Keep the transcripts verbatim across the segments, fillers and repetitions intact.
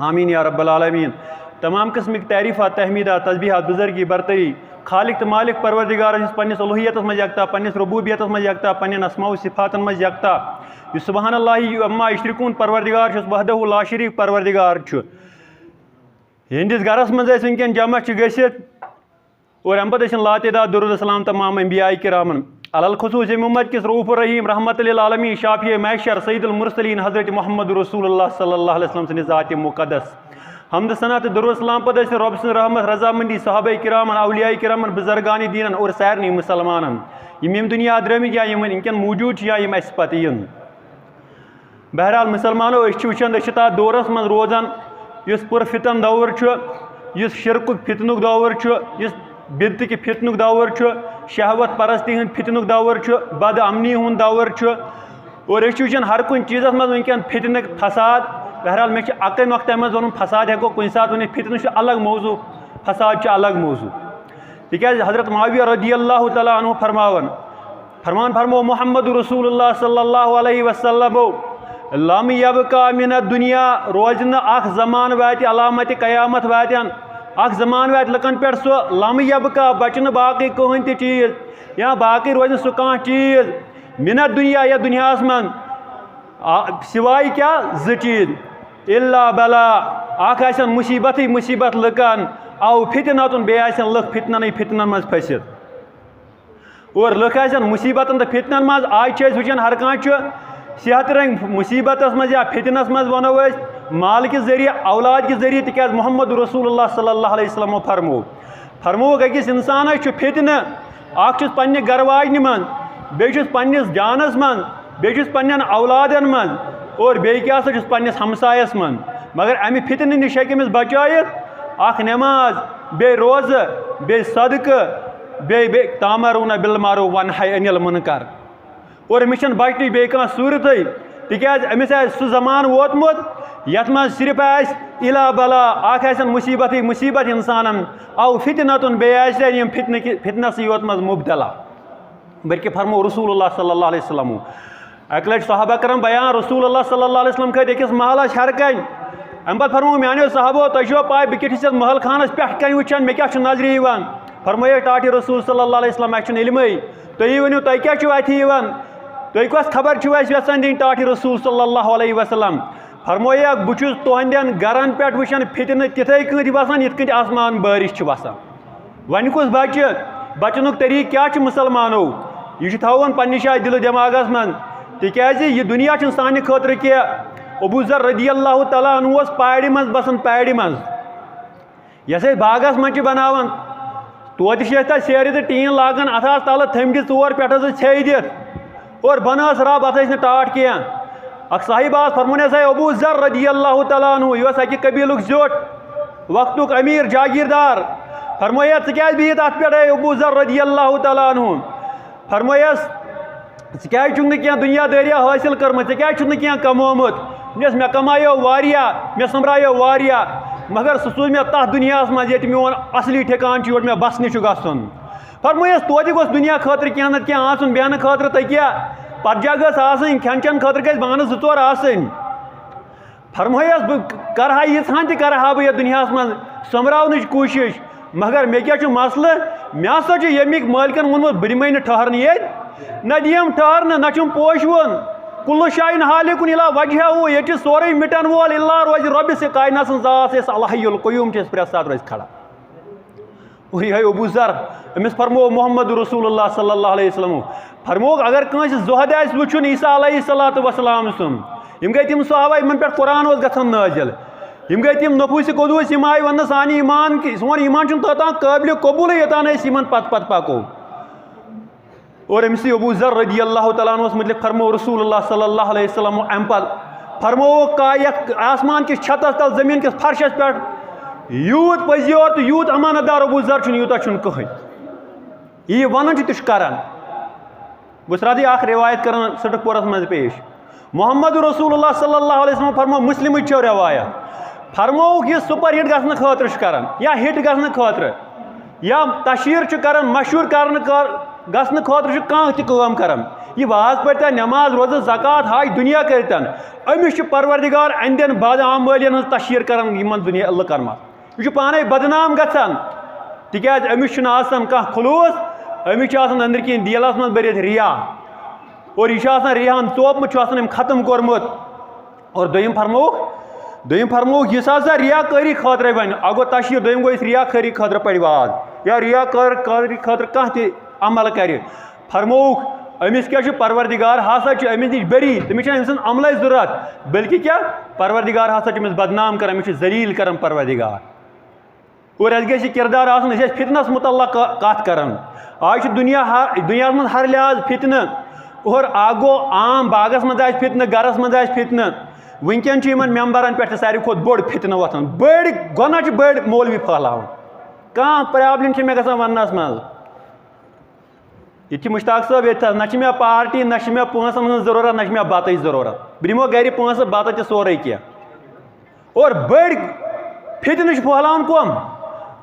آمین یا رب العالمین۔ تمام قسمٕکۍ تعریٖفات، تحمیٖدات، تسبیٖحات، بزرگی، برتری، خالق تہٕ مالک پروردگارس چھُس پننِس الوہیتس منٛز یکتا، پننِس ربوبیتس منٛز یکتا، پننٮ۪ن اسماء و صفاتن منٛز یکتا۔ یُس سبحان اللہ عما یشرکون پروردگار چھُس، وحدہ لا شریک پروردگار چھُ۔ یِہنٛدِس گرس منٛز أسۍ وٕنکیٚن جمع چھِ گٔژھِتھ، اور اَمہِ پتہٕ ٲسِن لاتعداد درود السلام تمام انبیاء کرامن، علی الخصوص ییٚمہِ اُمت کِس رؤوف الرحیم، رحمت للعالمین، شافی محشر، سید المرسلین حضرت محمد رسول اللہ صلی اللہ علیہ وسلم سٕنٛدِ ذاتِ مقدس۔ حمد ثنا تہٕ درود السلام پتہٕ ٲسِن رۄب سٕنٛز رحمت، رضامندی، صحابہ کرامن، اولیاء کرامن، بزرگان دیٖنن اور سارنٕے مسلمانن، یِم ییٚمہِ دُنیا درٛٲمٕتۍ یا یِم وٕنکیٚن موجود چھِ یا یِم اَسہِ پتہٕ یِن۔ بہرحال مسلمانو، أسۍ چھِ وٕچھان، أسۍ چھِ تَتھ دورس منٛز روزان یُس پُر فتن دور چھُ، یُس شرکُک فتنُک دور چھُ، یُس بدعتٕکہِ فتنُک دور چھُ، شہوت پرستی ہُنٛد فتنُک دور چھُ، بد امنی ہُنٛد دور چھُ۔ اور أسۍ چھِ وٕچھان ہر کُنہِ چیٖزس منٛز وٕنکیٚن فتنہٕ فساد۔ بہرحال مےٚ چھِ اَکٕے نۄقطہٕ منٛز وَنُن، فساد ہٮ۪کو کُنہِ ساتہٕ ؤنِتھ، فتنہٕ چھُ الگ موضوع، فساد چھُ الگ موضوع۔ تِکیٛازِ حضرت معاویہ رضی اللہ تعالیٰ عنہ فرماوان، فرمان فرمو محمد رسول اللہ صلی اللہ علیہ وسلم، لم یبقا من الدنیا، روزِ نہٕ اکھ زمان واتہِ علامت قیامت واتن، اکھ زمان واتہِ لُکن پٮ۪ٹھ سُہ، لم یبقا، بچہِ نہٕ باقٕے کٕہٕنۍ تہِ چیٖز، یا باقٕے روزِ نہٕ سُہ کانٛہہ چیٖز، من الدنیا، یتھ دُنیاہس منٛز، آ، سوائے کیٛاہ؟ زٕ چیٖز، الا بلا، اکھ آسن مصیبتٕے مصیبت لُکن، او فتنتن، بیٚیہِ آسن لُکھ فتننٕے فتنن منٛز پھٔسِتھ۔ اور لُکھ آسن مصیبتن تہٕ فتنن منٛز۔ آز چھِ أسۍ وٕچھان ہر کانٛہہ چھُ صحت رنٛگۍ مصیبتس منٛز یا فتنس منٛز، ونو أسۍ، مال کہِ ذٔریعہٕ، اولاد کہِ ذٔریعہٕ، تِکیٛازِ محمد رسول اللہ صلی اللہ علیہ وسلمو فرمو، فرمووُکھ أکِس انسانس چھُ فتنہٕ، اکھ چھُس پننہِ گرٕ واجنہِ منٛز، بیٚیہِ چھُس پننِس جانس منٛز، بیٚیہِ چھُس پننٮ۪ن اولادن منٛز، اور بیٚیہِ کیٛاہ سا چھُس پننِس ہمسایس منٛز۔ مگر امہِ فتنہٕ نِش ہیٚکہِ أمِس بچٲیِتھ اکھ نماز، بیٚیہِ روزٕ، بیٚیہِ صدقہٕ، بیٚیہِ، بیٚیہِ تامرون بالمعروف ونہی عن المنکر۔ اور أمِس چھَنہٕ بچنٕچ بیٚیہِ کانٛہہ صوٗرتٕے، تِکیٛازِ أمِس آسہِ سُہ زمانہٕ ووتمُت، یَتھ منٛز صرف آسہِ الا بلا، اکھ آسن مصیبتٕے مصیبت انسانن، او فتنتن، بیٚیہِ آسن یِم فتنہٕ کہِ، فتنسٕے یوت منٛز مبتلا۔ بلکہِ فرمو رسول اللہ صلی اللہ علیہ وسلم، اَکہِ لَٹہِ صحابہ کران بیان، رسول اللہ صلی اللہ علیہ وسلم کھٔتۍ أکِس محلَس ہیٚرٕ کَنہِ۔ اَمہِ پَتہٕ فرموو، میٛانیو صحابو، تۄہہِ چھُوا پَے بہٕ کِتھ چھُس یَتھ محل خانَس پٮ۪ٹھ کَنہِ وٕچھان، مےٚ کیٛاہ چھُ نظرِ یِوان؟ فرمٲیِکھ ٹاٹھہِ رسول صلی اللہ علیہ وسلم، اَسہِ چھُنہٕ علمٕے، تُہی ؤنِو تۄہہِ کیٛاہ چھُو اَتھِ یِوان؟ تُہۍ کۄس خبر چھِو اَسہِ یَژھان دِنۍ ٹاٹھہِ رسول صلی اللہ علیہ وسلم؟ فرمٲیِکھ، بہٕ چھُس تُہنٛدٮ۪ن گَرَن پٮ۪ٹھ وٕچھان فتنہٕ تِتھَے کٲٹھۍ وَسان، یِتھ کٲٹھۍ آسمان بٲرِش چھِ وَسان۔ وۄنۍ کُس بچہِ؟ بچنُک طریٖقہٕ کیٛاہ چھُ مُسلمانو؟ یہِ چھُ تھاوُن پننہِ جایہِ دِلہٕ دٮ۪ماغس منٛز، تِکیٛازِ یہِ دُنیا چھُنہٕ سانہِ خٲطرٕ کینٛہہ۔ ابو ذر رضی اللہ تعالیٰ عنہ اوس پارِ منٛز بسان، پارِ منٛز، یۄس أسۍ باغس منٛز چھِ بناوان، توتہِ چھِ أسۍ تتھ سیرِ تہٕ ٹیٖن لاگان، اتھ آسہٕ تلہٕ تھٔمبۍ ژور، پٮ۪ٹھٕ ٲسٕس ژھیٚے دِتھ، اور بۄنہٕ ٲس رب، اتھ ٲسۍ نہٕ ٹاٹھ کینٛہہ۔ اکھ صاحب آس، فرمونس، ہے ابو ذر رضی اللہ تعالیٰ عنہ، یہِ اوس اکہِ قبیلُک زیوٹھ، وقتُک امیر، جاگیردار۔ فرمٲیتھ، ژٕ کیٛازِ بِہِتھ اتھ پٮ۪ٹھ، اے ابو ذر رضی اللہ تعالیٰ عنہ؟ فرمٲیس، ژٕ کیٛازِ چھُکھ نہٕ کینٛہہ دُنیا دٲریا حٲصِل کٔرمٕژ؟ ژےٚ کیٛازِ چھُکھ نہٕ کینٛہہ کمومُت؟ دوٚپنس، مےٚ کمایو واریاہ، مےٚ سۄمبرایو واریاہ، مگر سُہ سوٗز مےٚ تتھ دُنیاہس منٛز، ییٚتہِ میون اصلی ٹھِکان چھُ، یور مےٚ بسنہِ چھُ گژھُن۔ فرمٲیس، توتہِ گوٚژھ دُنیا خٲطرٕ کینٛہہ نتہٕ کینٛہہ آسُن، بیٚہنہٕ خٲطرٕ تہٕ کیٛاہ، پتجا گٔژھ آسٕنۍ، کھٮ۪ن چٮ۪ن خٲطرٕ گژھِ بانہٕ زٕ ژور آسٕنۍ۔ فرمٲیس، بہٕ کرٕ ہا ییٖژہن تہِ کرٕ ہا بہٕ یتھ دُنیاہس منٛز سۄمبراونٕچ کوٗشش، مگر مےٚ کیٛاہ چھُ مسلہٕ؟ مےٚ ہسا چھُ ییٚمِکۍ مٲلکن ووٚنمُت، بہٕ دِمے نہٕ ٹھہرنہٕ ییٚتہِ، نہ دِیم ٹھہرنہٕ، نہ چھُم پوشہِ وُن۔ کُلُ شاین حالکُن الا وجہہ، ییٚتہِ چھُ سورُے مِٹن وول، الا روزِ رۄبِ کاینات سٕنٛز ذات، یۄس الحی القیوم چھِ، یۄس پرٛٮ۪تھ ساتہٕ روزِ کھڑا۔ اور یِہوٚے ابو ذر، أمِس فرموو محمد رسول اللہ صلی اللہ علیہ وسلم، فرمووُکھ، اگر کٲنٛسہِ زُہد آسہِ وٕچھُن عیسیٰ علیہ الصلوۃ والسلام سُنٛد، یِم گٔے تِم صحابہ یِمن پٮ۪ٹھ قرآن اوس گژھان نٲزِل، یِم گٔے تِم نفوسِ قدوس، یِم آیہِ وننہٕ، سانہِ ایمان کہِ، سون ایمان چھُنہٕ توٚتام قٲبلِ قبوٗلٕے، یوٚتام نہٕ أسۍ یِمن پتہٕ پتہٕ پکو۔ اور أمۍ سٕے ابو ذر رضی اللہ تعالیٰ عنہس متعلق فرموو رسول اللہ صلی اللہ علیہ وسلم امہِ پتہٕ، فرمووُکھ، کا-، یتھ آسمان کِس چھتس تل، زمین کِس فرشس پٮ۪ٹھ، یوٗت پٔزۍ یور تہٕ یوٗت امانت دار ابو ذر چھُنہٕ، یوٗتاہ چھُنہٕ کٕہٕنۍ۔ یہِ ونان چھُ، تہِ چھُ کران۔ بہٕ چھُس راتھٕے اکھ روایت کران سٹک پورس منٛز پیش۔ محمد رسول اللہ صلی اللہ علیہ وسلم فرموو، مسلمٕچ چھو روایت، فرمووُکھ، یہِ سپر ہٹ گژھنہٕ خٲطرٕ چھُ کران یا ہٹ گژھنہٕ خٲطرٕ یا تشہیر چھُ کران، مشہوٗر کرنہٕ کر-، گژھنہٕ خٲطرٕ چھُ کانٛہہ تہِ کٲم کران۔ یہِ واز پٔرتن، نماز، روزٕ، زکوٰۃ، حج، دُنیا کٔرتن، أمِس چھُ پروردگار اندٮ۪ن بدعمٲلین ہٕنٛز تشہیر کران یِمن دُنیا لُکن منٛز۔ یہِ چھُ پانے بدنام گژھان، تِکیازِ أمِس چھُنہٕ آسان کانٛہہ خلوص، أمِس چھُ آسان أنٛدرۍ کِنۍ دیلس منٛز بٔرِتھ ریا، اور یہِ چھُ آسان ریاہن ژوپمُت، چھُ آسان أمۍ ختم کوٚرمُت۔ اور دوٚیِم فرمووُکھ، دوٚیِم فرمووُکھ، یُس ہسا ریا کٲری خٲطرَے وَنہِ، اَکھ گوٚو تشہیر، دوٚیِم گوٚو یُس ریا کٲری خٲطرٕ پَرِ واز یا ریا کٲر-، کٲری خٲطرٕ کانٛہہ تہِ عمل کَرِ۔ فرمووُکھ، أمِس کیٛاہ چھُ؟ پروردگار ہسا چھُ أمِس نِش بری، تٔمِس چھَنہٕ أمۍ سٕنٛز عملٕے ضوٚرَتھ، بلکہِ کیٛاہ؟ پروردگار ہسا چھُ أمِس بدنام کران، أمِس چھُ ذلیل کران پروردگار۔ اور اَسہِ گژھِ یہِ کِردار آسُن، أسۍ ٲسۍ فتنس متعلق ک-، کتھ کران۔ آز چھُ دُنیا ہر، دُنیاہس منٛز ہر لحاظ فتنہٕ۔ اور اکھ گوٚو عام باغس منٛز آسہِ فتنہٕ، گرس منٛز آسہِ فتنہٕ۔ وٕنکیٚن چھُ یِمن ممبرن پٮ۪ٹھ تہِ ساروی کھۄتہٕ بوٚڑ فتنہٕ وۄتھان۔ بٔڑۍ، گۄناہ چھِ بٔڑۍ مولوی پھٔہلاوان۔ کانٛہہ problem چھِ مےٚ گژھان وننس منٛز۔ ییٚتہِ چھِ مشتاق صٲب ییٚتہِ تھَس، نہ چھِ مےٚ پارٹی، نہ چھِ مےٚ پونٛسَن ہٕنٛز ضروٗرت، نہ چھِ مےٚ بَتٕچ ضروٗرت۔ بہٕ دِمو گَرِ پونٛسہٕ، بَتہٕ تہِ سورُے کینٛہہ۔ اور بٔڑۍ فتنہٕ چھِ پھٔہلاوان کۄم؟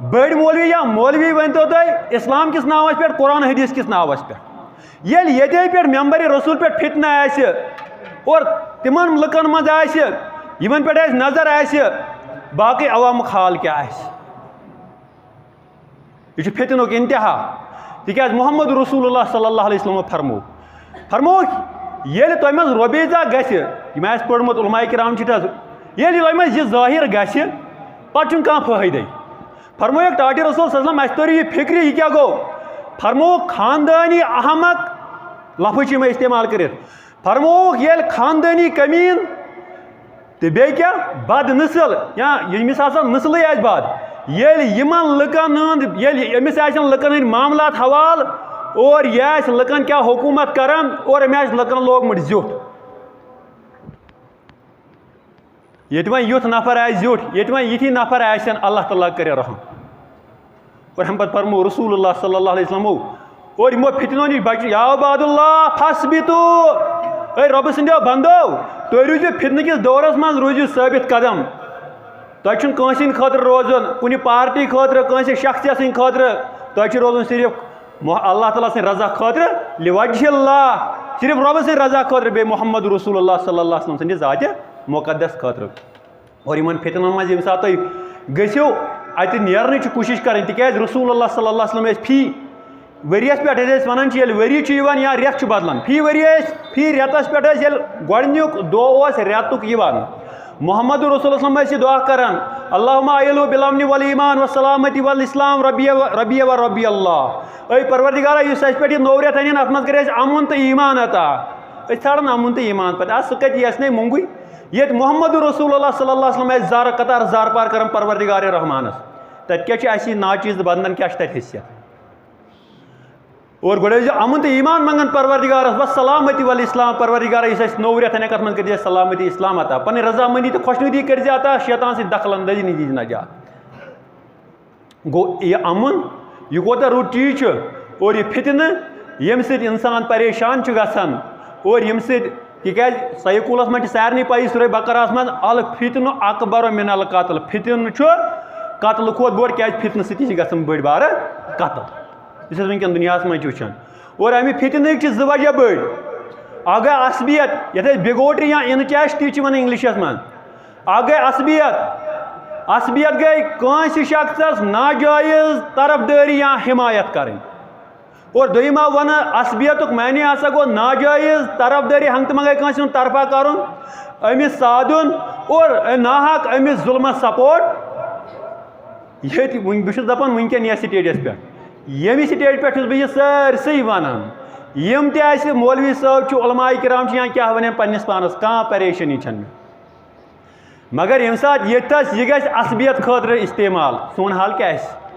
بٔڑۍ مولوی یا مولوی ؤنۍتو تُہۍ اِسلام کِس ناوَس پٮ۪ٹھ، قرآن حدیث کِس ناوَس پٮ۪ٹھ۔ ییٚلہِ ییٚتے پٮ۪ٹھ ممبرِ رسول پٮ۪ٹھ فتنہٕ آسہِ اور تِمَن لُکَن منٛز آسہِ، یِمَن پٮ۪ٹھ آسہِ نظر آسہِ، باقٕے عوامُک حال کیٛاہ آسہِ؟ یہِ چھُ فتنُک انتہا، تِکیازِ محمد رسول اللہ صلی اللہ علیہ وسلمو فرمو، فرمووُکھ، ییٚلہِ تۄہہِ منٛز ربیزہ گژھِ، یہِ مےٚ آسہِ پوٚرمُت، علماء کرام چھِ تَتھ، ییٚلہِ تۄہہِ منٛز یہِ ظٲہِر گژھِ، پتہٕ چھُنہٕ کانٛہہ فٲیدَے۔ فرمووُکھ ٹاٹھۍ رسول صلی اللہ علیہ وسلم، اَسہِ توٚر یہِ فِکرِ، یہِ کیٛاہ گوٚو؟ فرمووُکھ، خاندٲنی احمق لفظ چھِ یِمَے استعمال کٔرِتھ۔ فرمووُکھ، ییٚلہِ خاندٲنی کمیٖن تہٕ بیٚیہِ کیٛاہ؟ بد نسل، یا ییٚمِس آسان نسلٕے آسہِ بد، ییٚلہِ یِمن لُکن ہُنٛد، ییٚلہِ أمِس آسن لُکن ہٕنٛدۍ معاملات حوالہٕ، اور یہِ آسہِ لُکن کیٛاہ حکوٗمت کران، اور أمۍ آسہِ لُکن لوگمُت زیُٹھ۔ ییٚتہِ وۄنۍ یُتھ نفر آسہِ زیُٹھ، ییٚتہِ وۄنۍ یِتھی نفر آسن، اللہ تعالیٰ کٔرِنۍ رحم۔ اور اَمہِ پتہٕ فرموو رسول اللہ صلی اللہ علیہ وسلمو، اور یِمو فتنو نِش بچو، یا عباد اللہ فاثبتو، اے رۄبہٕ سٕنٛدیو بندو، تُہۍ روٗزِو فتنہٕ کِس دورس منٛز، روٗزِو ثٲبت قدم۔ تۄہہِ چھُنہٕ کٲنٛسہِ ہٕنٛدِ خٲطرٕ روزُن، کُنہِ پارٹی خٲطرٕ، کٲنٛسہِ شخصیت سٕنٛدِ خٲطرٕ، تۄہہِ چھُ روزُن صرف مح-، اللہ تعالیٰ سٕنٛدِ رضا خٲطرٕ، لِوَجہِ اللہ، صرف رۄبہٕ سٕنٛدِ رضا خٲطرٕ، بیٚیہِ محمد رسول اللہ صلی اللہ علیہ وسلم سٕنٛدِ ذاتِ مقدس خٲطرٕ۔ اور یِمن فتنن منٛز ییٚمہِ ساتہٕ تُہۍ گٔژھِو، اَتہِ نیرنٕچ چھِ کوٗشِش کَرٕنۍ، تِکیازِ رسول اللہ صلی اللہ علیہ وسلم ٲسۍ فی ؤریَس پٮ۪ٹھ، ییٚلہِ أسۍ وَنان چھِ، ییٚلہِ ؤری چھُ یِوان یا رٮ۪تھ چھُ بدلان، فی ؤریہِ ٲسۍ، فی رٮ۪تَس پٮ۪ٹھ ٲسۍ، ییٚلہِ گۄڈٕنیُک دۄہ اوس رٮ۪تُک یِوان، محمد رسول اللہ صلی اللہ علیہ وسلم ٲسۍ یہِ دعا کران، اللہم آیلو بالامن والایمان والسلامتی والاسلام ربی و، ربی و ربی اللہ۔ اے پروردگارا، یُس اَسہِ پٮ۪ٹھ یہِ نوٚو رٮ۪تھ اَنِن، اَتھ منٛز کر اَسہِ اَمُن تہٕ ایٖمان عطا۔ أسۍ ژھانڈان اَمُن تہٕ ایٖمان پَتہٕ، آ، سُہ کَتہِ یی؟ اَسہِ نے مونٛگُے۔ ییٚتہِ محمد رسول اللہ صلی اللہ علیہ وسلم آسہِ زارٕ قطار زارٕ پار کران پروردگار رحمانس، تتہِ کیٛاہ چھُ اَسہِ یہِ ناچیز تہٕ بندن کیٛاہ چھُ تتہِ حیثیت؟ اور گۄڈٕ ٲسۍ زِ امن تہٕ ایمان منگان پروردگارس، بس سلامتی والاسلام، پروردگارا، یُس اَسہِ نوٚو رٮ۪تھ اَنہِ، کتھ منٛز کٔرۍ زِ اَسہِ سلامتی اسلام عطا، پنٕنۍ رضامندی تہٕ خۄشنودی کٔرۍ زِ عطا، شیطان سۭتۍ دخل اندٲزی نِش دی زِ نجات۔ گوٚو یہِ امُن، یہِ کوٗتاہ رُت چیٖز چھُ، اور یہِ فتنہٕ، ییٚمہِ سۭتۍ اِنسان پریشان چھُ گژھان، اور ییٚمہِ سۭتۍ، تِکیٛازِ سیکولس منٛز چھِ سارنٕے پَیی، سورہ بقرہس منٛز، الفتنہ اکبر من القتل، فتنہٕ چھُ قتلہٕ کھۄتہٕ بوٚڑ، کیٛازِ فتنہٕ سۭتی چھِ گژھان بٔڑۍ بارٕ قتل، یُس أسۍ وٕنکیٚن دُنیاہس منٛز چھِ وٕچھان۔ اور اَمہِ فتنٕکۍ چھِ زٕ وجہ بٔڑۍ، اکھ گٔے عصبیت، یَتھ أسۍ bigotry یا incest تہِ چھِ وَنان انگلشس منٛز، اکھ گٔے عصبیت۔ عصبیت گٔے کٲنٛسہِ شخصس ناجٲیز طرفدٲری یا حمایت کرٕنۍ۔ اور دوٚیِم آو ونہٕ، عصبیتُک معنی ہسا گوٚو ناجٲیز طرفدٲری، ہنٛگتہٕ منٛگے کٲنٛسہِ ہُنٛد طرفہ کرُن، أمِس سادُن اور ناحق أمِس ظلمس support۔ ییٚتہِ وٕنۍ، بہٕ چھُس دپان وٕنکیٚن یتھ stageس پٮ۪ٹھ، ییٚمہِ stage پٮ۪ٹھ چھُس بہٕ یہِ سٲرسٕے ونان، یِم تہِ اسہِ مولوی صٲب چھِ، علماء کرام چھِ یا کیٛاہ ونن پننِس پانس، کانٛہہ پریشٲنی چھنہٕ مےٚ۔ مگر ییٚمہِ ساتہٕ ییٚتہِ تھَس یہِ گژھِ عصبیت خٲطرٕ استعمال، سون حال کیٛاہ آسہِ؟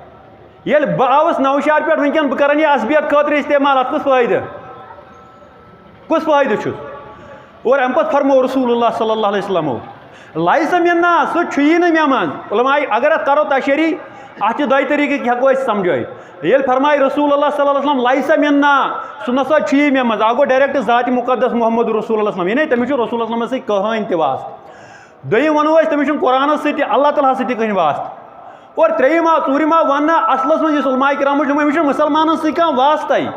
ییٚلہِ بہٕ آوُس نَوشہر پٮ۪ٹھ وٕنکٮ۪ن، بہٕ کَرَن یہِ عصبیت خٲطرٕ استعمال، اَتھ کُس فٲیدٕ؟ کُس فٲیدٕ چھُس؟ اور اَمہِ پَتہٕ فرموو رسول اللہ صلی اللہ علیہ وسلمو، "لیس منا"، سُہ چھُیی نہٕ مےٚ منٛز۔ علماء، اگر اَتھ کَرو تشریح، اَتھ چھِ دۄیہِ طریٖقٕکۍ ہٮ۪کو أسۍ سَمجھٲیِتھ۔ ییٚلہِ فرمایہِ رسول اللہ صلی اللہ علیہ وسلم، "لیس منا"، سُہ نہ سا چھُیی مےٚ منٛز، اَکھ گوٚو direct ذاتِ مقدس محمد رسول اللہ صلی اللہ علیہ وسلم، یعنی تٔمِس چھُ رسول اللہ صلی اللہ علیہ وسلمس سۭتۍ کٕہٕنۍ تہِ واسطہٕ۔ دوٚیِم وَنو أسۍ، تٔمِس چھُنہٕ قرآنَس سۭتۍ تہِ، اللہ تعالیٰ ہَس سۭتۍ تہِ کٕہٕنۍ واسطہٕ۔ اور ترٛیٚیِم آو، ژوٗرِم آو وَننہٕ، اَصلَس منٛز یُس علماء کرامو چھُ، أمِس چھُنہٕ مُسلمانَن سۭتۍ کانٛہہ واسطَے۔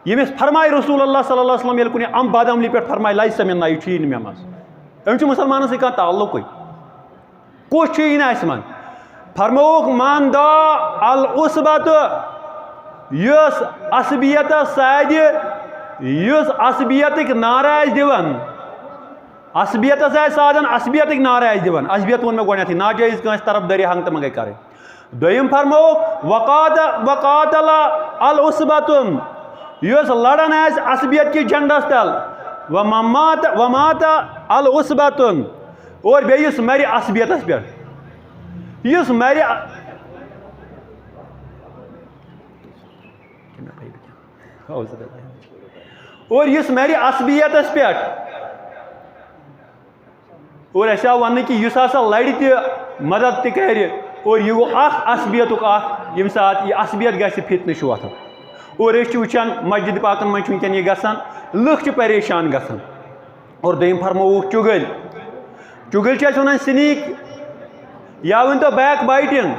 ییٚمِس فرمایہِ رسول اللہ صلی اللہ علیہ وسلم، ییٚلہِ کُنہِ ام بد عملی پٮ۪ٹھ فرمایہِ، "لیس منا، یہِ چھُیی نہٕ مےٚ منٛز"، أمِس چھُ مُسلمانَس سۭتۍ کانٛہہ تعلقٕے۔ کُس چھُ یی نہٕ اَسہِ منٛز؟ فرمووُکھ، "من دعا العصبت"، یُس عصبیتس سادِ، یُس عصبیتٕکۍ نعرٕ آسہِ دِوان، عصبیتس آسہِ سادن، عصبیتٕکۍ نعرٕ آسہِ دِوان۔ عصبیت ووٚن مےٚ گۄڈٕنیتھٕے، ناجٲیز کٲنٛسہِ طرف دٲری ہنٛگ تہٕ منٛگے کرٕنۍ۔ دوٚیِم فرمووُکھ، "وقات-، وقاتل العصبتن"، یُس لڑان آسہِ عصبیت کِس جنڈس تل، "ومات-، ومات العصبتن"، اور بیٚیہِ یُس مرِ عصبیتس پٮ۪ٹھ، یُس مرِ، اور یُس مرِ عصبیتس پٮ۪ٹھ، اور اَسہِ آو وَننہٕ کہِ یُس ہسا لَڑِ تہِ، مدد تہِ کَرِ، اور یہِ گوٚو اَکھ عصبیتُک اَکھ، ییٚمہِ ساتہٕ یہِ عصبیت گژھِ، فتنہٕ چھُ وۄتھان۔ اور أسۍ چھِ وٕچھان مسجد پاکَن منٛز چھُ وٕنکٮ۪ن یہِ گژھان، لُکھ چھِ پریشان گژھان۔ اور دوٚیِم فرمووُکھ چُگٔلۍ۔ چُگٔلۍ چھِ أسۍ وَنان سِنیٖک، یا ؤنۍتو بیک بایٹِنٛگ۔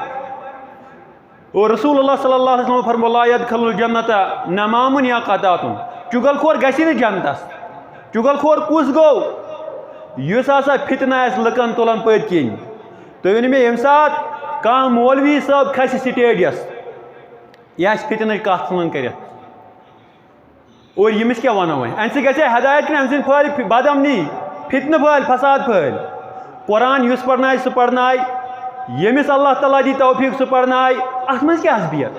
اور رسول اللہ صلی اللہ علیہ وسلم فرمو، "لا یدخل الجنت نمامن یا قطاتن"، چُگل خور گژھِ نہٕ جنتس۔ چُگل خور کُس گوٚو؟ یُس ہسا فتنہٕ آسہِ لُکن تُلان پٔتۍ کِنۍ۔ تُہۍ ؤنِو مےٚ، ییٚمہِ ساتہٕ کانٛہہ مولوی صٲب کھسہِ سٹیجس، یہِ آسہِ فتنٕچ کتھ ژھٕنان کٔرِتھ۔ اور ییٚمِس کیٛاہ وَنو وۄنۍ؟ اَمہِ سۭتۍ گژھِ ہدایت کِنہٕ اَمہِ سۭتۍ پھٲلہِ فِ-، بدامنی، فتنہٕ پھٲلہِ، فساد پھٲلہِ؟ قرآن یُس پرنایہِ، سُہ پرنایہِ، ییٚمِس اللہ تعالیٰ دی توفیق، سُہ پرنایہِ۔ اَتھ منٛز کیٛاہ حسبیت؟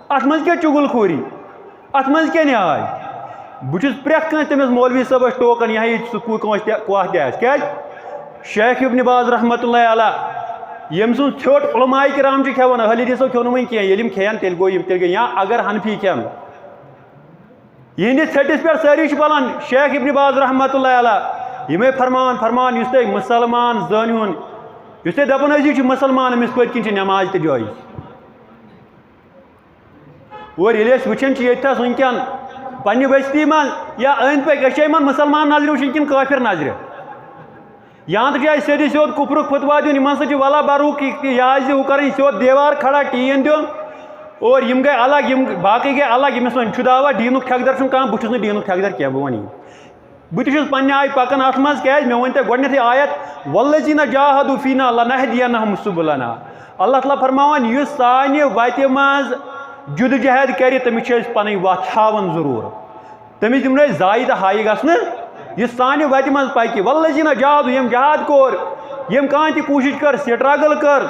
اَتھ منٛز کیٛاہ چُگل خوری؟ اَتھ منٛز کیٛاہ نیاے؟ بہٕ چھُس پرٛٮ۪تھ کٲنٛسہِ تٔمِس مولوی صٲبَس ٹوکان، یہِ ہا یہِ سُہ کُ-، کٲنٛسہِ تہِ، کۄس تہِ آسہِ۔ کیٛازِ؟ شیخ ابن باز رحمتہ اللہ علیہ، ییٚمۍ سُنٛد ژھیوٚٹ علماء کرام چھِ کھٮ۪وان، اہل حدیثو کھیوٚو نہٕ وۄنۍ کینٛہہ، ییٚلہِ یِم کھٮ۪ن تیٚلہِ گوٚو یِم، تیٚلہِ گٔے، یا اگر حنفی کھٮ۪ن، یِہنٛدِس ژھٔٹِس پٮ۪ٹھ سٲری چھِ پلان۔ شیخ ابن باز رحمتہ اللہ علیہ یِمے فرمان فرمان، یُس تۄہہِ مُسلمان زٲنِہُن، یُس تۄہہِ دپان ٲسِو یہِ چھُ مُسلمان، أمِس پٔتۍ کِنۍ چھِ نماز تہِ جٲیِز۔ اور ییٚلہِ أسۍ وٕچھان چھِ ییٚتہِ تھَس وٕنکٮ۪ن پننہِ بستی منٛز یا أنٛدۍ پٔکۍ، أسۍ چھِ یِمن مُسلمان نظرِ وٕچھان کِنہٕ کٲفِر نظرِ؟ یا تہٕ چھُ اَسہِ سیوٚدُے سیوٚد کُفرُک فتوا دیُن، یِمن سۭتۍ چھُ وَلا بَروٗک یہِ، یہِ آسہِ ہُہ کَرٕنۍ سیوٚد دیوار کھڑا، ٹیٖن دیُن، اور یِم گٔے الگ، یِم باقٕے گٔے الگ، ییٚمِس وۄنۍ چھُ دعویٰ ڈیٖنُک ٹھیکہٕ در چھُنہٕ کانٛہہ، بہٕ چھُس نہٕ ڈیٖنُک ٹھیکہٕ در کینٛہہ، بہٕ وَنہٕ یی۔ بہٕ تہِ چھُس پننہِ آیہِ پَکان اَتھ منٛز، کیٛازِ مےٚ ؤنۍ تۄہہِ گۄڈٕنٮ۪تھٕے آیت، "والذین جاہدوا فینا لنہدینہم سبلنا"۔ اللہ تعالیٰ فرماوان، یُس سانہِ وَتہِ منٛز جدوجہد کَرِ، تٔمِس چھِ أسۍ پَنٕنۍ وَتھ ہاوان ضروٗر۔ تٔمِس دِمو نہٕ أسۍ ضایع تہٕ ہایہِ گژھنہٕ، یُس سانہِ وَتہِ منٛز پَکہِ۔ والذین جاہدوا، ییٚمۍ جہاد کوٚر، ییٚمۍ کانٛہہ تہِ کوٗشِش کٔر، سٹرگل کٔر،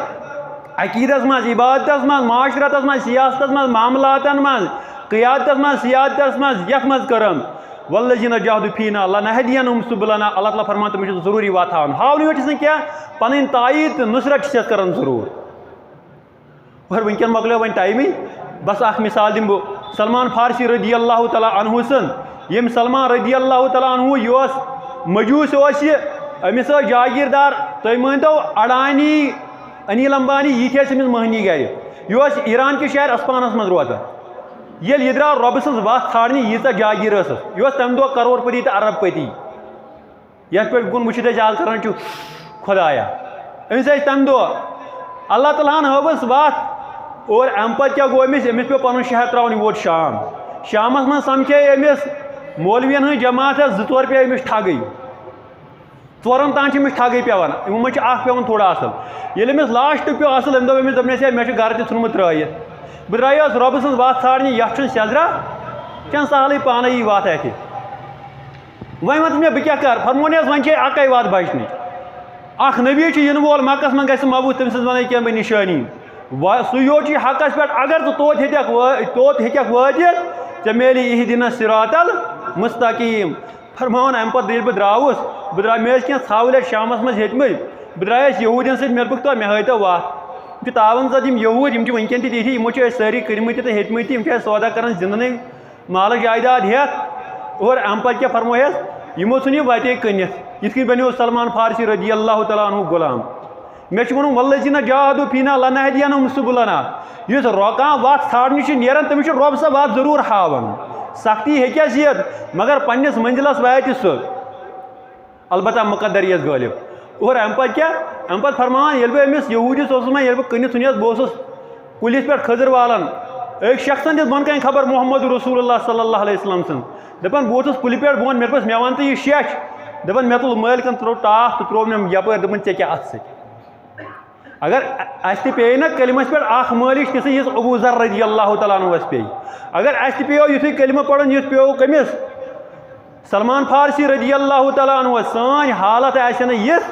عقیٖدس منٛز، عبادتس منٛز، معاشرتس منٛز، سیاستس منٛز، معاملاتن منٛز، قیادتس منٛز، سیادتس منٛز، یتھ منٛز کٔرٕن۔ والذین جاہدوا فینا لنہدینہم سبلنا، اللہ تعالیٰ فرمان، تٔمِس چھُ ضروٗری وَتھ ہاوُن۔ ہاونہٕ یوت چھُس نہٕ کینٛہہ، پنٕنۍ تایید تہٕ نصرت چھِ أسۍ کران ضروٗر۔ اور وٕنکٮ۪ن مۄکلیو وۄنۍ ٹایمٕے، بس اکھ مثال دِمہٕ بہٕ۔ سلمان فارسی رضی اللہ تعالیٰ عنہ سٕنٛز، ییٚمۍ سلمان رضی اللہ تعالیٰ عنہ یہِ اوس مجوٗس اوس یہِ، أمِس ٲسۍ جاگیٖردار، تُہۍ مٲنۍتو اڈانی، انیل امبانی، یِتھۍ ٲسۍ أمِس مٔہنی گرِ۔ یہِ اوس ایران کِس شہر اسپانس منٛز روزان۔ ییٚلہِ یہِ درٛاو رۄبہٕ سٕنٛز وَتھ ژھانٛڈنہِ، ییٖژاہ جاگیٖر ٲسٕس، یہِ اوس تَمہِ دۄہ کرور پتی تہٕ ارب پتی۔ یَتھ پٮ۪ٹھ کُن وٕچھِتھ أسۍ آز کران چھُ خۄدایا۔ أمِس ٲسۍ تَمہِ دۄہ اللہ تعالیٰ ہَن ہٲوٕس وَتھ، اور اَمہِ پَتہٕ کیٛاہ گوٚو أمِس؟ أمِس پیوٚو پَنُن شہر ترٛاوُن، یہِ ووت شام۔ شامَس منٛز سَمکھے أمِس مولوِیَن ہٕنٛز جماعت، زٕ ژور پیٚیہِ أمِس ٹھگٕے۔ ژورَن تام چھِ أمِس ٹھگٕے پٮ۪وان، یِمو منٛز چھِ اَکھ پٮ۪وان تھوڑا اَصٕل۔ ییٚلہِ أمِس لاسٹ پیوٚو اَصٕل، أمۍ دوٚپ أمِس، دوٚپنَس، "ہے، مےٚ چھُ گَرٕ تہِ ژھُنمُت ترٛٲیِتھ، بہٕ درٛایوس رۄبہٕ سٕنٛز وَتھ ژھانٛڈنہِ، یَتھ چھُنہٕ سیٚزرا کینٛہہ، سہلٕے پانَے یی وَتھ اَتھِ۔" وۄنۍ وَن ژٕ مےٚ، بہٕ کیٛاہ کَرٕ؟ فرمونَس، وۄنۍ چھے اَکَے وَتھ بَچنٕچ۔ اَکھ نبی چھُ یِنہٕ وول، مَکَس منٛز گژھِ مَبوٗس، تٔمۍ سٕنٛز وَنَے کینٛہہ بہٕ نِشٲنی۔ وَ-، سُے یوت چھُے حَقَس پٮ۪ٹھ، اگر ژٕ توت ہیٚتٮ۪کھ وٲ-، توت ہیٚکٮ۪کھ وٲتِتھ، ژےٚ میلی اِہدِنَس صِراطَل مُستَقیٖم۔ فرماوان، اَمہِ پَتہٕ ییٚلہِ بہٕ درٛاوُس، بہٕ درٛاو-، مےٚ ٲسۍ کینٛہہ ژھاوٕلۍ اَتہِ شامَس منٛز ہیٚتۍمٕتۍ، بہٕ درٛایَس یہوٗدٮ۪ن سۭتۍ، مےٚ دوٚپُکھ، "تۄہہِ، مےٚ ہٲیتو وَتھ۔" یِم چھِ تاوَن زَد یِم یہوٗدۍ، یِم چھِ وٕنۍکٮ۪ن تہِ تِتھی، یِمو چھِ أسۍ سٲری کٕنۍمٕتۍ تہِ تہٕ ہیٚتۍمٕتۍ تہِ، یِم چھِ اَسہِ سودا کَران زِنٛدنٕے۔ مالٕچ جایداد ہٮ۪تھ۔ اور اَمہِ پَتہٕ کیٛاہ فرمووہَس؟ یِمو ژھُن یہِ وَتے کٕنِتھ۔ یِتھ کٔنۍ بَنیو سلمان فارسی رضی اللہ تعالیٰ عنہ غلام۔ مےٚ چھُ وَنُن، "والذین جاہدوا فینا لنہدینہم سبلنا"۔ یُس رۄ-، کانٛہہ وَتھ ژھانٛڈنہِ چھُ نیران، تٔمِس چھُ رۄب سۄ وَتھ ضروٗر ہاوان۔ سختی ہیٚکٮ۪س یِتھ، مگر پنٛنِس مٔنزِلَس واتہِ سُہ۔ البتہ مُقدر یِیَس غٲلِب۔ اور اَمہِ پَتہٕ کیٛاہ؟ اَمہِ پَتہٕ فرماوان، ییٚلہِ بہٕ أمِس یہوٗدِس اوسُس وۄنۍ، ییٚلہِ بہٕ کٕنِتھ ژھُنِیَس، بہٕ اوسُس کُلِس پٮ۪ٹھ کھٔزٕر والان، أکۍ شخصن دِژ بۄنہٕ کنہِ خبر محمد رسول اللہ صلی اللہ علیہ وسلم سٕنٛز۔ دپان، بہٕ ووتُس پُلہِ پٮ۪ٹھ، بہٕ وَنہٕ، مےٚ دوٚپمَس، مےٚ وَن تہٕ یہِ شیٚچھ۔ دَپان، مےٚ تُل مٲلۍ کَن، ترٛوو ٹاپھ تہٕ ترٛوو مےٚ یَپٲرۍ، دوٚپُن، ژےٚ کیٛاہ اَتھٕ سۭتۍ؟ اگر اَسہِ تہِ پیٚیہِ نہ کلمس پٮ۪ٹھ اکھ مٲلِش تِژھٕے، یِژھ ابو ذر رضی اللہ تعالیٰ عنہس پیٚیہِ۔ اگر اَسہِ تہِ پیٚیو یُتھُے کلمہٕ پَرُن، یُتھ پیٚو کٔمِس؟ سلمان فارسی رضی اللہ تعالیٰ عنہس۔ سٲنۍ حالت آسہِ نہٕ یِژھ۔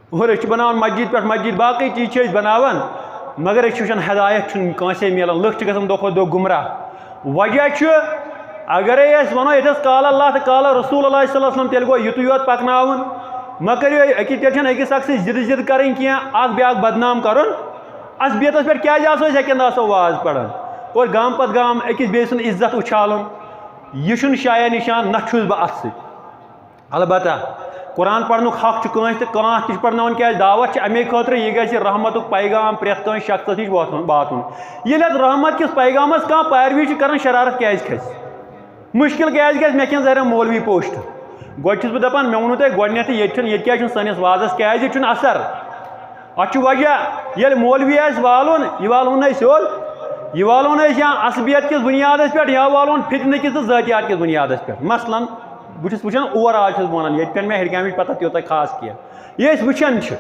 اور أسۍ چھِ بناوان مسجد پٮ۪ٹھ مسجد، باقٕے چیٖز چھِ أسۍ بناوان، مگر أسۍ چھِ وٕچھان ہدایت چھُنہٕ کٲنٛسے میلان۔ لُکھ چھِ گژھان دۄہ کھۄتہٕ دۄہ گمراہ۔ وجہ چھُ، اگرے أسۍ ونو ییٚتہِ ٲس قال اللہ تہٕ قال رسول اللہ صلی اللہ علیہ وسلم، تیٚلہِ گوٚو یِتُے یوت پکناوُن۔ مہ کٔرِو أکِس، تیٚلہِ چھَنہٕ أکِس اکھ سۭتۍ ضِدٕ ضِد کرٕنۍ کینٛہہ، اکھ بیٛاکھ بدنام کرُن۔ اصبیتس پٮ۪ٹھ کیٛازِ آسو أسۍ اَکہِ اندٕ آسو واز پران اور گامہٕ پتہٕ گامہٕ أکِس بیٚیہِ سُنٛد عزت اُچھالُن؟ یہِ چھُنہٕ شایع نشان، نہ چھُس بہٕ اتھ سۭتۍ۔ البتہ قرآن پرنُک حق چھُ کٲنٛسہِ تہٕ کانٛہہ تہِ چھُ پرناوان، کیٛازِ دعوت چھِ اَمے خٲطرٕ، یہِ گژھِ رحمتُک پیغام پرٛٮ۪تھ کٲنٛسہِ شخصس نِش واتُن، واتُن۔ ییٚلہِ اَتھ رحمت کِس پیغامس کانٛہہ پیروی چھُ کران، شرارت کیٛازِ کھسہِ؟ مُشکِل کیٛازِ گژھِ؟ مےٚ کھٮ۪ن زَرٮ۪ن مولوی پوسٹ۔ گۄڈٕ چھُس بہٕ دَپان، مےٚ ووٚنوُ تۄہہِ گۄڈٕنٮ۪تھٕے، ییٚتہِ چھُنہٕ، ییٚتہِ کیٛازِ چھُنہٕ سٲنِس وازس، کیٛازِ ییٚتہِ چھُنہٕ اثر؟ اَتھ چھُ وجہ، ییٚلہِ مولوی آسہِ والُن، یہِ والہون نہٕ أسۍ سیوٚد، یہِ والہون نہٕ أسۍ یا عصبیت کِس بُنیادس پٮ۪ٹھ، یا والہون فتنہٕ کِس تہٕ ذٲتیات کِس بُنیادس پٮ۪ٹھ۔ مثلاً، بہٕ چھُس وٕچھان اوور آل چھُس بہٕ وَنان، ییٚتہِ پٮ۪ٹھ مےٚ ہیٚرِ کامِچ پتہ تیوٗتاہ خاص کینٛہہ۔ یہِ أسۍ وٕچھان چھِ،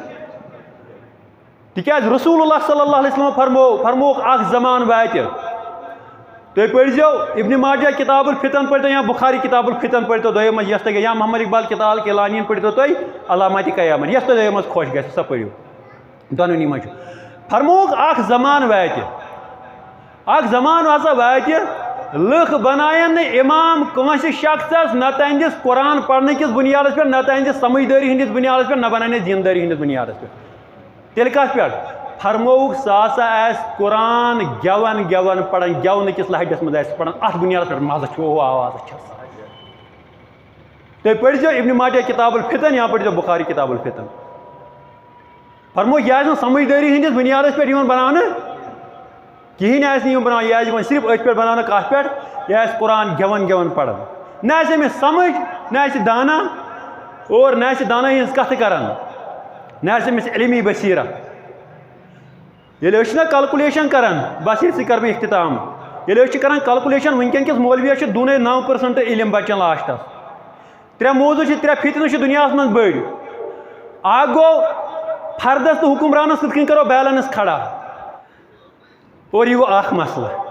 تِکیٛازِ رسول اللہ صلی اللہ علیہ وسلم فرمو، فرمووُکھ، اکھ زمان واتہِ، تُہۍ پٔرۍزیو ابن ماجہ کتاب الفتن پٔرۍتو یا بخاری کتاب الفتن پٔرۍتو، دۄیو منٛز یۄس تۄہہِ، یا محمد اقبال کتاب کیلانی پٔرۍتو تُہۍ علامات قیامت، یۄس تۄہہِ دۄیو منٛز خۄش گژھِ، سۄ پٔرِو۔ دۄنوٕنی منٛز چھُ۔ فرمووُکھ، اکھ زمان واتہِ، اکھ زمان ہسا واتہِ، لُکھ بناین نہٕ امام کٲنٛسہِ شخصس، نہ تہنٛدِس قرآن پرنہٕ کِس بُنیادس پٮ۪ٹھ، نہ تہنٛدِس سمجھدٲری ہٕنٛدِس بُنیادس پٮ۪ٹھ، نہ بناین دیندٲری ہٕنٛدِس بُنیادس پٮ۪ٹھ۔ تیٚلہِ کتھ پٮ۪ٹھ؟ فرمووُکھ، سُہ ہسا آسہِ قرآن گٮ۪ون گٮ۪ون پران، گٮ۪ونہٕ کِس لہجس منٛز آسہِ پران، اتھ بُنیادس پٮ۪ٹھ مزٕ چھُ، اوہ، آواز چھس۔ تُہۍ پٔرۍزیو ابن ماجہ کتاب الفتن یا پٔرۍزیو بخاری کتاب الفتن۔ فرمووُکھ، یہِ آسہِ نہٕ سمجھدٲری ہٕنٛدِس بُنیادس پٮ۪ٹھ یِوان بناونہٕ، کِہیٖنۍ آسہِ نہٕ یِوان بناونہٕ، یہِ آسہِ یِوان صرف أتھۍ پٮ۪ٹھ بناونہٕ، کتھ پٮ۪ٹھ؟ یہِ آسہِ قرآن گٮ۪ون گٮ۪ون پران۔ نہ آسہِ أمِس سمجھ، نہ آسہِ دانا، اور نہ آسہِ دانٲیی ہٕنٛز کتھٕ کران، نہ آسہِ أمِس علمی بصیرت۔ ییٚلہِ أسۍ چھِنہ کلکولیشن کران، بس ییٚتہِ سۭتۍ کرٕ بہٕ اختتام۔ ییٚلہِ أسۍ چھِ کران کلکولیشن، وٕنکیٚن کِس مولویس چھِ دۄنٕے نو پٔرسنٹ علم بچان لاسٹس۔ ترٛےٚ موضوع چھِ، ترٛےٚ فتنہٕ چھِ دُنیاہس منٛز بٔڑۍ۔ اکھ گوٚو، فردس تہٕ حکمرانس کِتھ کٔنۍ کرو بیلنس کھڑا؟ اور یہِ گوٚو اکھ مسلہٕ۔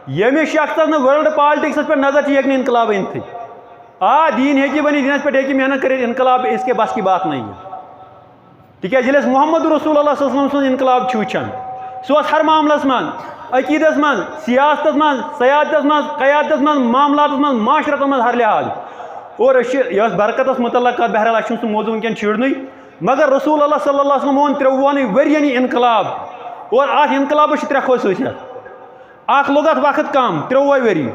ییٚمِس شخصس نہٕ ورلڈ پالٹکسس پٮ۪ٹھ نظر چھِ، یہِ ہیٚکہِ نہٕ انقلاب أنتھٕے۔ آ، دیٖن ہیٚکہِ ؤنِتھ، دیٖنس پٮ۪ٹھ ہیٚکہِ محنت کٔرِتھ، انقلاب اس کے بس کی بات نہیں ہے۔ تِکیٛازِ ییٚلہِ أسۍ محمد رسول اللہ صلی اللہ علیہ وسلم سُنٛد انقلاب چھِ وٕچھان، سُہ اوس ہر معاملس منٛز، عقیٖدس منٛز، سیاستس منٛز، سیادتس منٛز، قیادتس منٛز، معاملاتس منٛز، معاشرتس منٛز، ہر لحاظ۔ اور أسۍ چھِ یۄس برکتس متعلق کتھ، بہرحال، اَسہِ چھُنہٕ سُہ موضوع وٕنکیٚن چھیڑنٕے، مگر رسول اللہ صلی اللہ علیہ وسلم ووٚن ترٛووُہنٕے ؤرین یہِ انقلاب، اور اتھ انقلابس چھِ ترٛےٚ خصوٗصیت۔ اکھ لوٚگ اتھ وقت کم، ترٛووے ؤری۔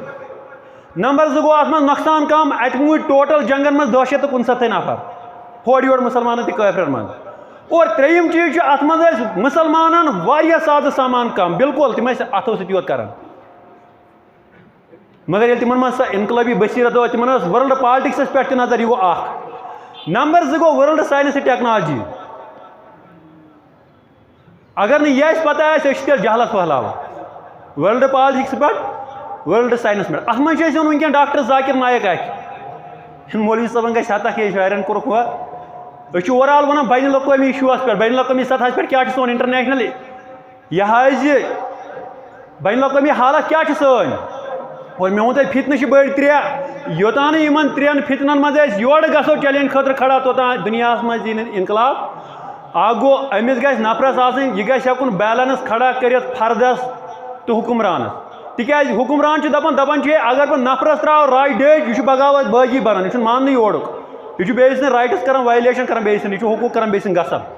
نمبر زٕ گوٚو اتھ منٛز نۄقصان کم، اتہِ موٗدۍ ٹوٹل جنگن منٛز دہ شیٚتھ تہٕ کُنسَتتھٕے نفر، ہورٕ یورٕ مسلمانن تہٕ کٲفرن منٛز۔ اور ترٛیٚیِم چیٖز چھُ، اتھ منٛز ٲسۍ مسلمانن واریاہ سازٕ سامان کم، بالکل تِم ٲسۍ اتھو سۭتۍ یوت کران۔ مگر ییٚلہِ تِمن منٛز سۄ انقلٲبی بصیرت ٲس، تِمن ٲس ورلڈ پالٹکسس پٮ۪ٹھ تہِ نظر، یہِ گوٚو اکھ۔ نمبر زٕ گوٚو ورلڈ ساینس تہٕ ٹیکنالوجی۔ اگر نہٕ یہِ اَسہِ پتہ آسہِ، أسۍ چھِ تیٚلہِ جہلس پھٔہلاوان۔ ورلڈ پالٹکس پٮ۪ٹھ، ورلڈ ساینس پٮ۪ٹھ۔ اتھ منٛز چھِ أسۍ وَنان وٕنکیٚن ڈاکٹر ذاکر نایک اَتھِ۔ مولوی صٲبن گژھِ ہتکھ، یہِ شاعرن کوٚرُکھ ہُہ۔ أسۍ چھِ اوور آل وَنان بین الاقوٲمی ایشوٗہس پٮ۪ٹھ، بین الاقوٲمی سطحس پٮ۪ٹھ کیٛاہ چھُ سون انٹرنیشنل یہِ حظ یہِ بین الاقوٲمی حالت کیٛاہ چھِ سٲنۍ؟ اور مےٚ ووٚن تۄہہِ، فتنہٕ چھِ بٔڑۍ ترٛےٚ۔ یوٚتام نہٕ یِمن ترٛٮ۪ن فتنن منٛز أسۍ یورٕ گژھو چیلنج خٲطرٕ کھڑا، توٚتام دُنیاہس منٛز یی نہٕ انقلاب۔ اکھ گوٚو، أمِس گژھِ نفرس آسٕنۍ، یہِ گژھِ ہٮ۪کُن بیلنس کھڑا کٔرِتھ فردس تہٕ حکمرانس۔ تِکیٛازِ حکمران چھُ دپان، دپان چھُ، ہے، اگر بہٕ نفرس ترٛاوٕ راج ڈیج، یہِ چھُ بغاوت بٲغی بنان، یہِ چھُنہٕ ماننٕے یورُک۔ یہِ چھُ بیٚیہِ سٕنٛدۍ رایٹس کران وایلیشن، کران بیٚیہِ سٕنٛدۍ، یہِ چھُ حقوٗق کران بیٚیہِ سٕنٛدۍ غصب۔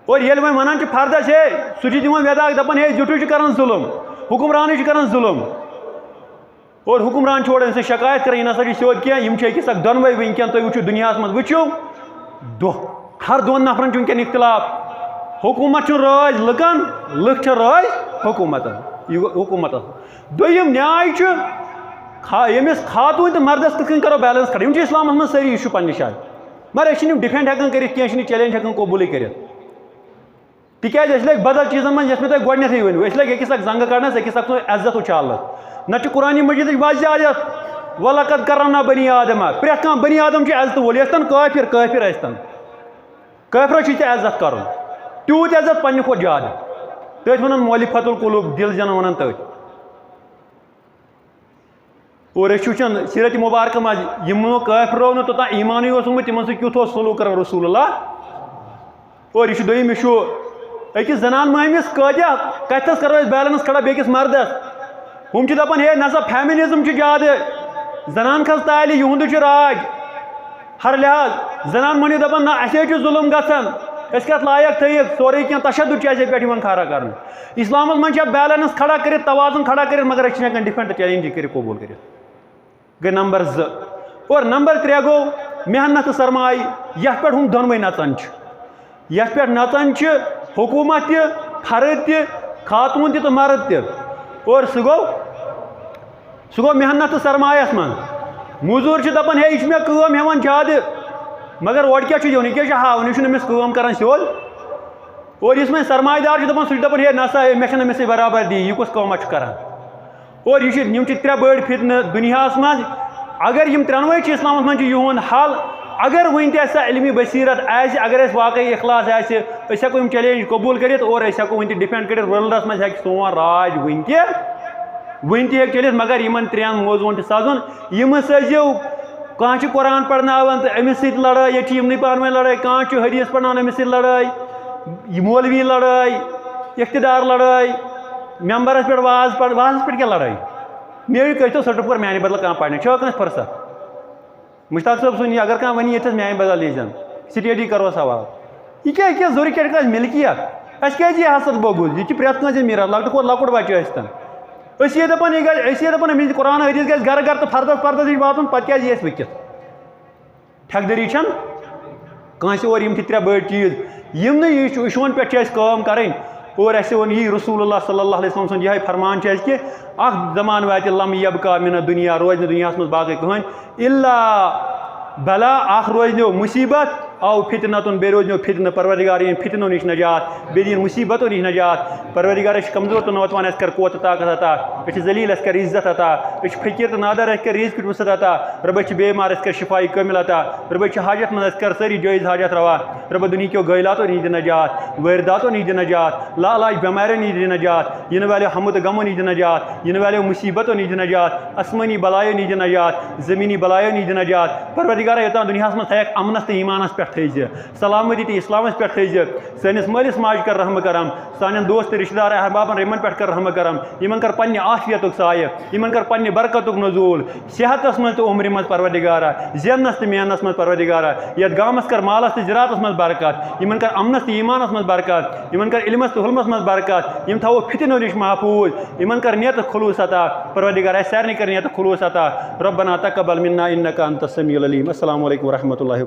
اور ییٚلہِ وۄنۍ وَنان چھِ فردَس، ہے، سُہ چھُ دِوان وٮ۪داکھ، دَپان، ہے، زیُٹھُے چھُ کَران ظُلُم، حُکمرانٕے چھُ کَران ظُلُم۔ اور حُکمران چھُ اورٕ أمۍ سٕنٛز شکایت کَران، یہِ نہ سا چھُ سیوٚد کینٛہہ، یِم چھِ أکِس اَکھ دۄنوَے وٕنکٮ۪ن، تُہۍ وٕچھِو دُنیاہَس منٛز، وٕچھِو دۄہ، ہر دۄن نفرَن چھُ وٕنکٮ۪ن اختلاف۔ حکوٗمت چھُنہٕ رٲضۍ لُکَن، لُکھ چھِ رٲضۍ حکوٗمتَن، یہِ گوٚو حکوٗمتَس۔ دوٚیِم نیاے چھُ خا-، ییٚمِس خاتوٗن تہٕ مردَس کِتھ کٔنۍ کَرو بیلنس کھڑا، یِم چھِ اِسلامَس منٛز سٲری issue پنٛنہِ جایہِ، مگر أسۍ چھِنہٕ یِم ڈِفٮ۪نٛڈ ہٮ۪کان کٔرِتھ کینٛہہ، أسۍ چھِنہٕ یہِ چیلنج ہٮ۪کان قبوٗلٕے کٔرِتھ۔ تِکیٛازِ أسۍ لٔگۍ بدل چیٖزن منٛز، یۄس مےٚ تۄہہِ گۄڈٕنٮ۪تھٕے ؤنِو، أسۍ لٔگۍ أکِس اکھ زنٛگہٕ کڑنس، أکِس اکھ سُنٛد عزت اُچھالنس۔ نتہٕ چھُ قرآنِ مجیدٕچ واضح آیت، "ولقد کرمنا بنی آدم"، پرٛٮ۪تھ کانٛہہ بنی آدم چھُ عزتہٕ وول، یہِ ٲسۍتن کٲفر، کٲفر ٲسۍتن۔ کٲفرس چھُ تہِ عزت کرُن، تیوٗت عزت پننہِ کھۄتہٕ زیادٕ۔ تٔتھۍ ونان مؤلفۃ القلوب، دِل زن ونان تٔتھۍ۔ اور أسۍ چھِ وٕچھان سیرت مبارکہ منٛز، یِمو کٲفرو نہٕ توٚتام ایٖمانٕے اوس اوٚنمُت، تِمن سۭتۍ کیُتھ اوس سلوٗک کران رسول اللہ۔ اور یہِ چھُ دوٚیِم issue، أکِس زنان مٔہمِس کۭتیٛاہ، کتھس کرو أسۍ balance کھڑا بیٚکِس مردس۔ ہُم چھِ دپان، ہے نسا feminism چھُ زیادٕ، زنان کھس تالہِ، یِہُنٛدُے چھُ راج۔ ہر لحاظ زنان مٔہنیو دپان، نہ، اسے چھُ ظلم گژھان، أسۍ کتھ لایق تھٲیِکھ، سورُے کینٛہہ تشدد چھُ اسے پٮ۪ٹھ یِوان کھڑا کرنہٕ۔ اسلامس منٛز چھِ balance کھڑا کٔرِتھ، توازن کھڑا کٔرِتھ، مگر أسۍ چھِنہٕ ہٮ۪کان defend تہٕ challenge یہِ کٔرِتھ، قبول کٔرِتھ۔ گٔے number زٕ۔ اور number ترٛےٚ گوٚو محنت تہٕ سرمایہِ، یتھ پٮ۪ٹھ ہُم دۄنوَے نژان چھِ۔ یتھ پٮ۪ٹھ نژان چھِ حکومت تہِ، فرد تہِ، خاتوٗن تہِ تہٕ مرد تہِ۔ اور سُہ گوٚو، سُہ گوٚو محنت تہٕ سرمایس منٛز۔ موٚزوٗر چھِ دپان، ہے، یہِ چھُ مےٚ کٲم ہٮ۪وان زیادٕ، مگر اورٕ کیٛاہ چھُ دِوان؟ یہِ کیٛاہ چھُ ہاوان؟ یہِ چھُنہٕ أمِس کٲم کران سیوٚد۔ اور یُس وۄنۍ سرمایہِ دار چھُ دپان، سُہ چھُ دپان، ہے، نسا، ہے، مےٚ چھَنہٕ أمِس سۭتۍ برابردی، یہِ کُس کٲمہ چھُ کران؟ اور یہِ چھِ، یِم چھِ ترٛےٚ بٔڑۍ فتنہٕ دُنیاہَس منٛز۔ اگر یِم ترٛٮ۪نوَے چھِ اِسلامَس منٛز چھِ یِہُنٛد حل۔ اگر وٕنہِ تہِ اَسہِ سۄ علمی بصیرت آسہِ، اگر اَسہِ واقعی اخلاص آسہِ، أسۍ ہٮ۪کو یِم challenge قبوٗل کٔرِتھ اور أسۍ ہٮ۪کو وٕنہِ تہِ defend کٔرِتھ۔ Worldس منٛز ہٮ۪کہِ سون راج وٕنہِ تہِ، وٕنہِ تہِ ہیٚکہِ چٔلِتھ، مگر یِمَن ترٛٮ۪ن موضوٗعن چھُ سَزُن۔ یِم سٔزِو، کانٛہہ چھُ قرآن پرناوان تہٕ أمِس سۭتۍ لڑٲے، ییٚتہِ چھِ یِمنٕے پانہٕ ؤنۍ لڑٲے، کانٛہہ چھُ حدیث پرناوان أمِس سۭتۍ لڑٲے، یہِ مولوی لڑٲے، اقتدار لڑٲے، ممبرس پٮ۪ٹھ واز پڑ-، وازس پٮ۪ٹھ کیٛاہ لڑٲے؟ مےٚ کٔرۍتو سٹرپ کور میانہِ بدلہٕ کانٛہہ پرنہِ، چھا کٲنٛسہِ فرصت؟ مشتاق صٲب سُنٛد یہِ، اگر کانٛہہ ونہِ ییٚتہِ چھس میانہِ بدل یی زن، study کرو سوال۔ یہِ کیٛاہ، یہِ کیٛاہ ضروٗری کیٛاہ چھِ کٲنٛسہِ ملکیت؟ اَسہِ کیٛازِ یہِ حسد بوٚگُز؟ یہِ چھِ پرٛٮ۪تھ کٲنٛسہِ میٖرتھ، لۄکٹہِ کھۄتہٕ لۄکُٹ بچہِ ٲسۍ تن۔ أسۍ یہِ دپان، یہِ گژھِ، أسۍ یہِ دپان، أمِس قرآن حدیث گژھِ گرٕ گرٕ تہٕ فردس فردس نِش واتُن، پتہٕ کیٛازِ یی اَسہِ وٕنکیٚس؟ ٹھیکدٔری چھَنہٕ کٲنٛسہِ۔ اور یِم چھِ ترٛےٚ بٔڑۍ چیٖز، یِم نہٕ یہِ چھُ، یِشوَن پٮ۪ٹھ چھِ اَسہِ کٲم کَرٕنۍ۔ اور اَسہِ ووٚن یی رسول اللہ صلی اللہ علیہ وسلم سُنٛد یِہوٚے فرمان چھُ اَسہِ کہِ اَکھ زمانہٕ واتہِ لم یبقا من الدنیا، روزِ نہٕ دُنیاہَس منٛز باقٕے کٕہٕنۍ، الا بلا، اَکھ روزِ نہٕ مُصیٖبت، او فتنتن، بیٚیہِ روزِ نہٕ فتنہٕ، پروردگار یِیِن فتنو نِش نجات، بیٚیہِ دِیِن مُصیٖبتو نِش نجات۔ پروردگار، أسۍ چھِ کمزور تہٕ نوتوان، اَسہِ کر قوت تہٕ طاقت عطا، أسۍ چھِ ذلیل، اَسہِ کر عزت عطا، أسۍ چھِ فقیٖر تہٕ نادار، اَسہِ کر رزق کیُتھ وسعت عطا۔ رۄبہ، أسۍ چھِ بیمار، اَسہِ کر شفاء کامل عطا۔ رۄبہ، أسۍ چھِ حاجت منٛد، اَسہِ کر سٲری جٲیز حاجت روا۔ رۄبہ، دُنہِکیو غٲیلاتو نِش دِ نجات، وٲرداتو نِش دِ نجات، لاعلاج بٮ۪ماریو نِش دِ نجات، یِنہٕ والیو ہمو تہٕ غمو نِش دِ نجات، یِنہٕ والیو مُصیٖبتو نِش دِ نجات، آسمٲنی بلایو نِش دِ نجات، زٔمیٖنی بلایو نِش دِ نجات۔ پروردگارا، یوٚتام دُنیاہَس منٛز تھایَکھ اَمنَس تہٕ ایٖمانَس پٮ۪ٹھ تھٲیزِ، سلامتی تہٕ اِسلامَس پٮ۪ٹھ تھٲیزِ۔ سٲنِس مٲلِس ماجہِ کر رحم کرم، سانٮ۪ن دوست تہٕ رشتہٕ دار احبابن یِمن پٮ۪ٹھ کر رحم کرم، یِمن کر پننہِ عافیتُک سایہِ، یِمن کر پننہِ برکتُک نزول، صحتس منٛز تہٕ عمرِ منٛز پروردگارا، زینس تہٕ مینس منٛز پروردگارا، یتھ گامس کر مالس تہٕ زراعتس منٛز برکت، یِمن کر امنس تہٕ ایمانس منٛز برکت، یِمن کر علمس تہٕ حلمس منٛز برکت، یِم تھاوو فتنو نِش محفوظ، یِمن کر نیتہٕ خلوص عطا۔ پروردگارا، اسہِ سارنٕے کر نیتہٕ خلوص عطا۔ ربنا تقبل منا انک انت السمیع العلیم۔ السلام علیکم ورحمۃ اللہ۔